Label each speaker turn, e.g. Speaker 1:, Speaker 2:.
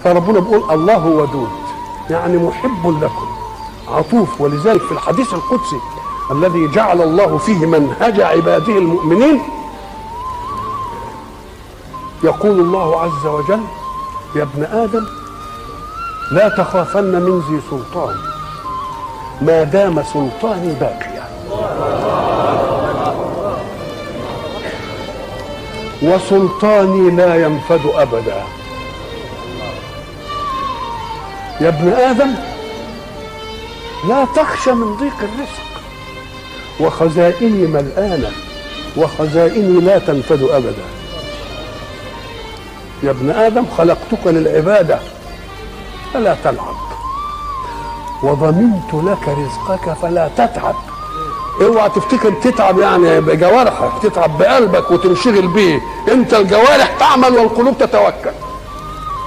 Speaker 1: فربنا بيقول الله ودود، يعني محب لكم عطوف. ولذلك في الحديث القدسي الذي جعل الله فيه منهج عباده المؤمنين يقول الله عز وجل: يا ابن آدم لا تخافن من ذي سلطان ما دام سلطاني باقيا، وسلطاني لا ينفد أبدا. يا ابن آدم لا تخشى من ضيق الرزق، وخزائني ملآنة، وخزائني لا تنفد أبدا. يا ابن آدم خلقتك للعبادة فلا تلعب، وضمنت لك رزقك فلا تتعب. اوعى تفتكر تتعب يعني بجوارحك، تتعب بقلبك وتنشغل بيه. انت الجوارح تعمل والقلوب تتوكل.